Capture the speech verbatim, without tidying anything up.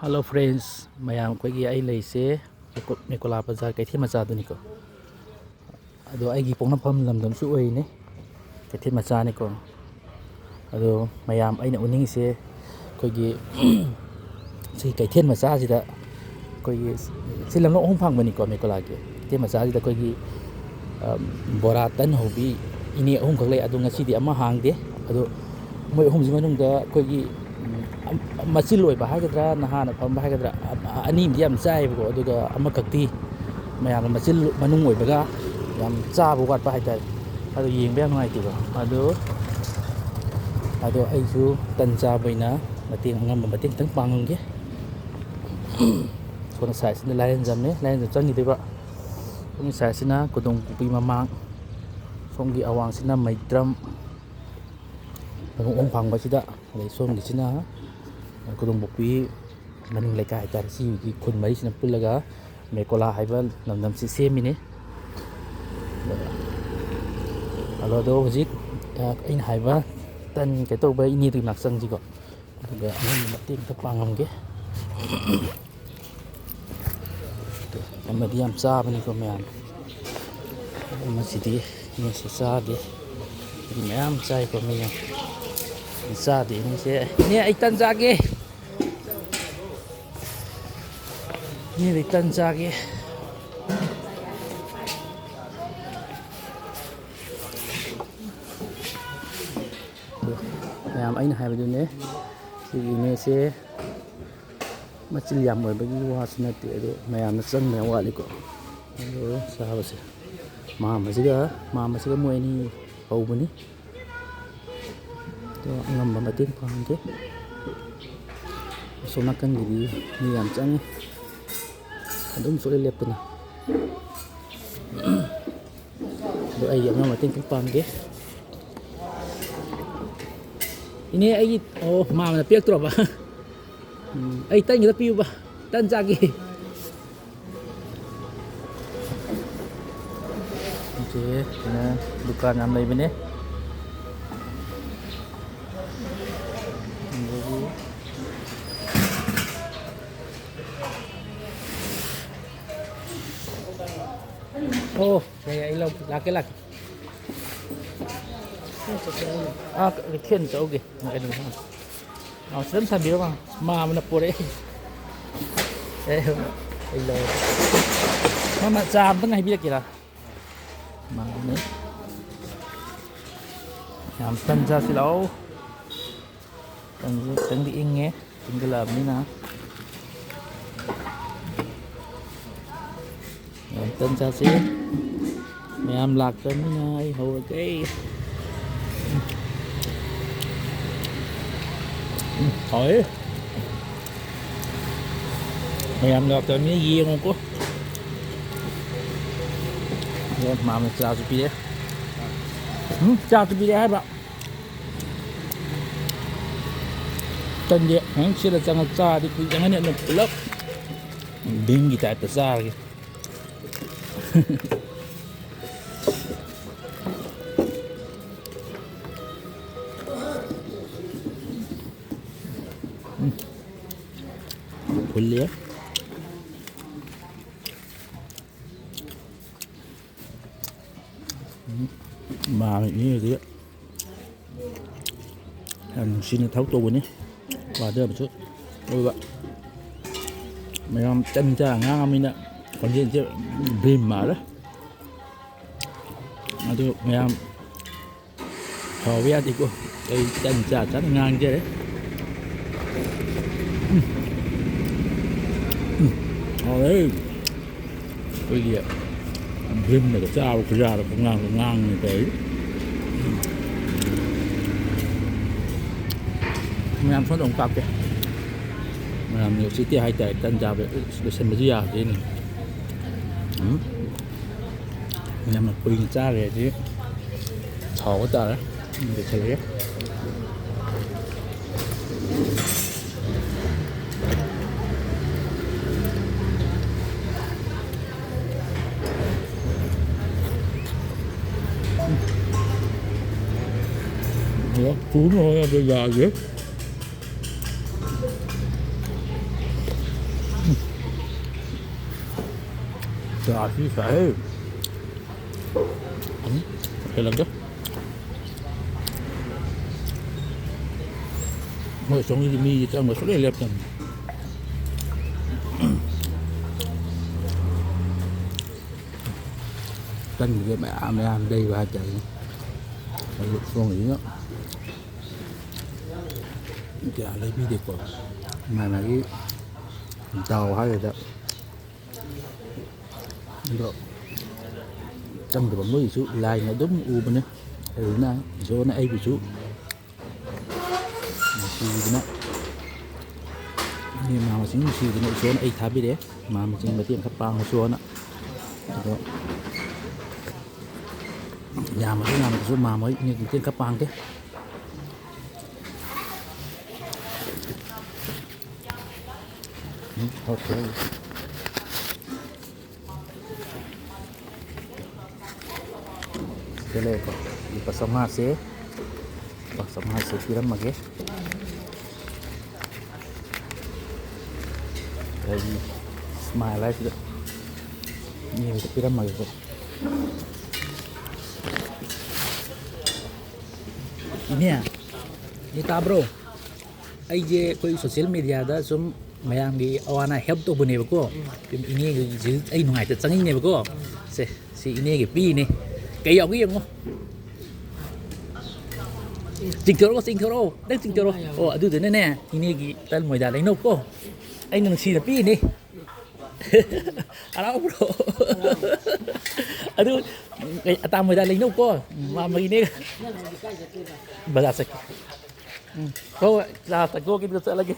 Hello friends, ꯃꯌꯥꯝ, ꯑꯩꯈꯣꯏꯒꯤ ꯑꯩ ꯂꯩꯁꯦ ꯃꯦꯀꯣ-, ꯃꯦꯀꯣꯂꯥ ꯕꯖꯥꯔ ꯀꯩꯊꯦꯜ ꯃꯆꯥꯗꯨꯅꯤꯀꯣ꯫ ꯑꯗꯣ ꯑꯩꯒꯤ ꯄꯣꯛꯅꯐꯝ ꯂꯝꯗꯝꯁꯨ ꯑꯣꯏꯔꯤꯅꯤ, ꯀꯩꯊꯦꯜ ꯃꯆꯥꯅꯤꯀꯣ꯫ ꯑꯗꯣ ꯃꯌꯥꯝ, ꯑꯩꯅ ꯎꯠꯅꯤꯡꯉꯤꯁꯦ ꯑꯩꯈꯣꯏꯒꯤ ꯁꯤ ꯀꯩꯊꯦꯜ ꯃꯆꯥꯁꯤꯗ ꯑꯩꯈꯣꯏꯒꯤ ꯁꯤ ꯂꯝꯂꯣꯡ ꯑꯍꯨꯝ ꯐꯥꯡꯕꯅꯤꯀꯣ ꯃꯦꯀꯣꯂꯥꯒꯤ꯫ ꯀꯩꯊꯦꯜ ꯃꯆꯥꯁꯤꯗ ꯑꯩꯈꯣꯏꯒꯤ, ꯑ, ꯕꯣꯔꯥ ꯇꯟ ꯍꯧꯕꯤ ꯏꯅꯦ ꯑꯍꯨꯝꯈꯛ ꯂꯩ꯫ ꯑꯗꯣ ꯉꯁꯤꯗꯤ ꯑꯃ ꯍꯥꯡꯗꯦ꯫ ꯑꯗꯣ ꯃꯣꯏ ꯑꯍꯨꯝꯁꯤ ꯃꯅꯨꯡꯗ ꯑꯩꯈꯣꯏꯒꯤ, ꯎꯝ, ꯑꯝ-, ꯃꯆꯤꯜ ꯑꯣꯏꯕ ꯍꯥꯏꯒꯗ꯭ꯔꯥ, ꯅꯍꯥꯅ ꯐꯝꯕ ꯍꯥꯏꯒꯗ꯭ꯔꯥ, ꯑ-, ꯑꯅꯤꯃꯗꯤ ꯌꯥꯝ ꯆꯥꯏꯌꯦꯕꯀꯣ, ꯑꯗꯨꯒ ꯑꯃꯈꯛꯇꯤ ꯃꯌꯥꯝꯅ ꯃꯆꯤꯜ ꯃꯅꯨꯡ ꯑꯣꯏꯕꯒ ꯌꯥꯝ ꯆꯥꯕ ꯋꯥꯠꯄ ꯍꯥꯏꯇꯥꯔꯦ꯫ ꯑꯗꯨ ꯌꯦꯡꯕ ꯌꯥꯝ ꯅꯨꯡꯉꯥꯏꯇꯦꯀꯣ꯫ ꯑꯗꯨ, ꯑꯗꯣ ꯑꯩꯁꯨ ꯇꯟ ꯆꯥꯕ ꯑꯣꯏꯅ ꯃꯇꯦꯡ, ꯑꯉꯝꯕ ꯃꯇꯦꯡ ꯈꯤꯇꯪ ꯄꯥꯡꯉꯝꯒꯦ꯫ ꯁꯣꯝꯅ ꯁꯥꯏꯠꯁꯤꯗ ꯂꯥꯏꯔꯦꯟꯖꯝꯅꯦ, ꯂꯥꯏꯔꯦꯟꯖꯝ ꯆꯪꯈꯤꯗꯣꯏꯕ꯫ ꯁꯣꯝꯒꯤ ꯁꯥꯏꯠꯁꯤꯅ ꯀꯣꯗꯣꯡ ꯄꯨꯈ꯭ꯔꯤ ꯃꯃꯥꯡ, ꯁꯣꯝꯒꯤ ꯑꯋꯥꯡꯁꯤꯅ ꯃꯩꯇ꯭ꯔꯝ, ꯃꯅꯨꯡ ꯑꯍꯨꯝ ꯐꯥꯡꯕꯁꯤꯗ, ꯑꯗꯩ ꯁꯣꯝꯒꯤꯁꯤꯅ ꯀꯣꯗꯣꯡ ꯄꯨꯈ꯭ꯔꯤ ꯃꯅꯤꯡ ꯂꯩꯀꯥꯏ ꯍꯥꯏꯇꯥꯔꯦ꯫ ꯁꯤꯒꯤ ꯈꯨꯟ ꯃꯔꯤꯁꯤꯅ ꯄꯨꯜꯂꯒ ꯃꯦꯀꯣꯂꯥ ꯍꯥꯏꯕ ꯂꯝꯗꯝꯁꯤ ꯁꯦꯝꯃꯤꯅꯤ꯫ ꯑꯗꯣ, ꯑꯗꯣ ꯍꯧꯖꯤꯛ, ꯑ, ꯑꯩꯅ ꯍꯥꯏꯕ ꯇꯟ ꯀꯩꯅꯣ ꯇꯧꯕ ꯏꯅꯦꯗꯨꯒꯤ ꯃꯅꯥꯛ ꯆꯪꯁꯤꯀꯣ꯫ ꯑꯗꯨꯒ ꯑꯉꯝꯕ ꯃꯇꯦꯡ ꯑꯝꯇ ꯄꯥꯡꯉꯝꯒꯦ꯫ ꯑꯃꯗꯤ ꯌꯥꯝ ꯆꯥꯕꯅꯤꯀꯣ ꯃꯌꯥꯝ꯫ ꯑꯃꯁꯤꯗꯤ ꯃꯤꯁꯦ ꯆꯥꯗꯦ꯫ ꯃꯤ ꯃꯌꯥꯝ ꯆꯥꯏꯀꯣ ꯃꯤ ꯌꯥꯝ꯫ ꯆꯥꯗꯦ ꯃꯤꯁꯦ꯫ ꯏꯅꯦ, ꯑꯩ ꯇꯟ ꯆꯥꯒꯦ꯫ ꯏꯅꯦꯗꯤ ꯇꯟ ꯆꯥꯒꯦ꯫ ꯑꯗꯣ ꯃꯌꯥꯝ, ꯑꯩꯅ ꯍꯥꯏꯕꯗꯨꯅꯦ, ꯁꯤꯒꯤ ꯏꯅꯦꯁꯦ ꯃꯆꯤꯜ ꯌꯥꯝ ꯑꯣꯏꯕꯒꯤ ꯋꯥꯁꯨ ꯅꯠꯇꯦ, ꯑꯗꯣ ꯃꯌꯥꯝꯅ ꯆꯪꯕ ꯌꯥꯝ ꯋꯥꯠꯂꯤꯀꯣ꯫ ꯑꯗꯣ ꯆꯥꯕꯁꯦ, ꯃꯥꯝꯃꯁꯤꯒ, ꯃꯥꯝꯃꯁꯤꯒ ꯃꯣꯏ ꯑꯅꯤ ꯍꯧꯕꯅꯤ꯫ ꯑꯗꯣ ꯑꯉꯝꯕ ꯃꯇꯦꯡ ꯄꯥꯡꯒꯦ꯫ ꯑꯁꯣꯝ ꯅꯥꯀꯟꯒꯤꯗꯤ ꯃꯤ ꯌꯥꯝ ꯆꯪꯉꯤ, ꯑꯗꯨꯝ ꯁꯨꯛꯂꯦꯞ ꯂꯦꯞꯇꯅ꯫ ꯑꯗꯣ ꯑꯩꯒꯤ ꯑꯉꯝꯕ ꯃꯇꯦꯡ ꯈꯤꯇꯪ ꯄꯥꯡꯒꯦ꯫ ꯏꯅꯦ, ꯑꯩꯒꯤ, ꯑꯣ, ꯃꯥꯝꯃꯅ ꯄꯤꯔꯛꯇ꯭ꯔꯣꯕ? ꯎꯝ, ꯑꯩ ꯇꯟ ꯈꯤꯇ ꯄꯤꯌꯨꯕ, ꯇꯟ ꯆꯥꯒꯦ꯫ ꯁꯤꯁꯦ ꯀꯩꯅꯣ, ꯗꯨꯀꯥꯟ ꯌꯥꯝ ꯂꯩꯕꯅꯦ꯫ ꯑꯗꯒꯤ ꯑꯣ, ꯌꯥꯏ, ꯌꯥꯏ, ꯑꯩ ꯂꯧꯒꯦ, ꯂꯥꯛꯀꯦ, ꯂꯥꯛꯀꯦ꯫ ꯑꯥ, ꯀꯩꯊꯦꯜ ꯆꯠꯂꯨꯒꯦ꯫ ꯀꯩꯅꯣ, ꯑꯥ, ꯁꯤꯗ ꯑꯗꯨꯝ ꯊꯝꯕꯤꯔꯣ, ꯃꯥ, ꯃꯥ ꯑꯃꯅ ꯄꯣꯔꯛꯑꯦ꯫ ꯑꯦ, ꯑꯩ ꯂꯧꯔꯦ꯫ ꯃꯥ, ꯃꯥ, ꯆꯥ ꯑꯝꯇꯪ ꯍꯩꯕꯤꯔꯛꯀꯦꯔꯥ? ꯃꯥꯅꯦ꯫ ꯌꯥꯝ ꯇꯟ ꯆꯥꯁꯤ ꯂꯥꯛꯑꯣ꯫ ꯇꯟꯁꯦ ꯈꯤꯇꯪꯗꯤ ꯏꯪꯉꯦ, ꯏꯪꯒꯠꯂꯛꯑꯕꯅꯤꯅ꯫ ꯌꯥꯝ ꯇꯟ ꯆꯥꯁꯤ꯫ ꯃꯌꯥꯝ ꯂꯥꯛꯇ꯭ꯔꯕꯅꯤꯅ ꯑꯩ ꯍꯧꯔꯒꯦ꯫ ꯎꯝ, ꯍꯥꯎꯋꯦ꯫ ꯃꯌꯥꯝ ꯂꯥꯛꯇ꯭ꯔꯕꯅꯤꯅ ꯌꯦꯡꯉꯨꯀꯣ꯫ ꯑꯗꯣ ꯃꯥꯝꯅ ꯆꯥꯁꯨ ꯄꯤꯔꯦ꯫ ꯎꯝ, ꯆꯥꯁꯨ ꯄꯤꯔꯦ ꯍꯥꯏꯕ꯫ ꯇꯟꯁꯦ ꯍꯌꯦꯡ ꯁꯤꯗ ꯆꯪꯉ ꯆꯥꯔꯗꯤ ꯀꯨꯏ ꯆꯪꯉꯅꯤ, ꯑꯗꯨꯅ ꯄꯨꯂꯞ ꯚꯤꯝꯒꯤ ꯇꯥꯏꯞꯇ ꯆꯥꯔꯒꯦ꯫ ꯎꯝ꯫ ꯐꯨꯜꯂꯦ꯫ ꯎꯝ꯫ ꯃꯥꯝꯃ ꯏꯅꯦꯗꯤ ꯌꯥꯝ ꯅꯨꯡꯁꯤꯅ ꯊꯕꯛ ꯇꯧꯕꯅꯤ꯫ ꯋꯥꯖꯕꯁꯨ ꯑꯣꯏꯕ꯫ ꯃꯌꯥꯝ ꯇꯟ ꯆꯥꯔ ꯉꯥꯡꯉꯃꯤꯅ ꯈꯣꯟꯖꯦꯜꯁꯦ ꯚꯤꯝ ꯃꯥꯜꯂꯦ꯫ ꯑꯗꯨ ꯃꯌꯥꯝ ꯁꯥꯎꯕ ꯌꯥꯗꯦꯀꯣ꯫ ꯑꯩ ꯇꯟ ꯆꯥ ꯆꯥꯅ ꯉꯥꯡꯖꯔꯦ꯫ ꯎꯝ꯫ ꯎꯝ꯫ ꯍꯥꯎꯔꯦ꯫ ꯑꯩꯈꯣꯏꯒꯤ ꯚꯤꯝꯅꯒ ꯆꯥꯕ ꯈꯨꯌꯥꯗꯣ ꯄꯨꯡꯉꯥꯡꯗ ꯉꯥꯡꯉꯤ ꯇꯧꯔꯤ꯫ ꯃꯌꯥꯝ ꯁꯣꯝꯗ ꯑꯃꯨꯛ ꯀꯥꯞꯀꯦ꯫ ꯃꯌꯥꯝ ꯎꯁꯤꯠꯇꯦ ꯍꯥꯏꯇꯥꯔꯦ, ꯇꯟ ꯆꯥꯕ ꯂꯣꯏꯁꯤꯟꯕꯁꯨ ꯌꯥꯗꯦꯅꯦ꯫ ꯎꯝ꯫ ꯌꯥꯝꯅ ꯀꯨꯏꯅ ꯆꯥꯈ꯭ꯔꯦ ꯑꯗꯨꯗꯤ ꯁꯥꯎꯕ ꯇꯥꯔꯦ꯫ ꯂꯣꯏꯁꯤꯜꯂꯒꯦ꯫ ꯑꯗꯣ ꯊꯨꯅ ꯍꯣꯠꯅꯕ ꯌꯥꯒꯦ꯫ ꯆꯥꯁꯤ ꯁꯥꯏ꯫ ꯎꯝ, ꯍꯦꯜꯂꯛꯀꯦ꯫ ꯃꯣꯏ ꯑꯁꯣꯝꯒꯤꯗꯤ ꯃꯤ ꯆꯪꯕ ꯁꯨꯡꯂꯦꯞ ꯂꯦꯞꯇꯕꯅꯤ꯫ ꯇꯟꯁꯦ ꯃꯌꯥꯝ ꯃꯌꯥꯝ ꯂꯩꯕ ꯍꯥꯏꯇꯥꯔꯦꯅꯦ꯫ ꯑꯗꯨ ꯁꯣꯝꯒꯤꯁꯤꯅ ꯀꯌꯥ ꯂꯩꯕꯤꯗꯦꯀꯣ꯫ ꯃꯥꯏ ꯃꯥꯒꯤ ꯗꯥꯎ ꯍꯥꯏꯒꯗ꯭ꯔꯥ꯫ ꯑꯗꯣ ꯆꯪꯗꯕ ꯃꯣꯏꯒꯤꯁꯨ ꯂꯥꯏꯅ ꯑꯗꯨꯝ ꯎꯕꯅꯦ꯫ ꯑꯗꯨꯅ ꯏꯁꯣꯔꯅ ꯑꯩꯕꯨꯁꯨ ꯅꯨꯡꯁꯤꯕꯤꯗꯅ, ꯃꯤ ꯃꯅꯥ ꯃꯁꯤꯡ ꯅꯨꯡꯁꯤꯕꯤꯗꯅ ꯏꯁꯣꯔꯅ ꯑꯩ ꯊꯥꯕꯤꯔꯛꯑꯦ꯫ ꯃꯅꯥ ꯃꯁꯤꯡ ꯃꯇꯦꯡ ꯈꯔ ꯄꯥꯡꯉꯁꯨꯅ꯫ ꯑꯗꯣ ꯌꯥꯝꯃꯁꯨ ꯌꯥꯝꯗ꯭ꯔꯁꯨ ꯃꯥꯝꯃ ꯍꯣꯏ ꯏꯅꯦꯒꯤ ꯃꯇꯦꯡ ꯈꯔ ꯄꯥꯡꯒꯦ꯫ ꯎꯝ, okay꯫ ꯁꯤꯗ ꯂꯩꯔꯦꯀꯣ꯫ ꯂꯨꯄꯥ ꯆꯥꯝꯃꯉꯥꯁꯦ, ꯂꯨꯄꯥ ꯆꯥꯝꯃꯉꯥꯁꯦ ꯄꯤꯔꯝꯃꯒꯦ꯫ ꯑꯩꯒꯤ smile ꯍꯥꯏꯁꯤꯗ ꯏꯅꯦ ꯍꯣꯏꯗ ꯄꯤꯔꯝꯃꯒꯦꯀꯣ꯫ ꯏꯅꯦ, ꯏꯅꯦ ꯇꯥꯕ꯭ꯔꯣ? ꯑꯩꯁꯦ ꯑꯩꯈꯣꯏ social media ꯗ ꯁꯨꯝ ꯃꯌꯥꯝꯒꯤ ꯑꯋꯥ ꯑꯅꯥ help ꯇꯧꯕꯅꯦꯕꯀꯣ꯫ ꯏꯅꯦꯒꯤꯁꯨ ꯑꯩ ꯅꯨꯡꯉꯥꯏꯇ ꯆꯪꯉꯛꯏꯅꯦꯕꯀꯣ꯫ ꯁꯦ, ꯁꯤ ꯏꯅꯦꯒꯤ ꯄꯤꯔꯤꯅꯦ꯫ ꯀꯩ ꯌꯥꯎꯒꯦ ꯌꯦꯡꯉꯣ꯫ ꯆꯤꯡꯊꯣꯔꯛꯑꯣ, ꯆꯤꯡꯊꯣꯔꯛꯑꯣ꯫ ꯅꯪ ꯆꯤꯡꯊꯣꯔꯛꯑꯣ꯫ ꯑꯣ, ꯑꯗꯨꯗꯨꯅꯅꯦ, ꯏꯅꯦꯒꯤ ꯇꯟ ꯃꯣꯏꯗꯥ ꯂꯩꯅꯧꯀꯣ꯫ ꯑꯩꯅ ꯅꯨꯡꯁꯤꯅ ꯄꯤꯔꯤꯅꯦ꯫ ꯍꯔꯥꯎꯕ꯭ꯔꯣ? ꯑꯗꯨ ꯀꯩ, ꯑꯇꯥ ꯃꯣꯏꯗꯥ ꯂꯩꯅꯧꯀꯣ꯫ ꯃꯥꯝꯃꯒꯤꯅꯦ꯫ ꯕꯖꯥꯔ ꯆꯠꯀꯦ꯫ ꯎꯝ꯫ ꯍꯣꯏ, ꯍꯣꯏ, ꯆꯥ ꯊꯛꯇꯣꯛꯈꯤꯗꯨꯒ ꯆꯠꯂꯒꯦ꯫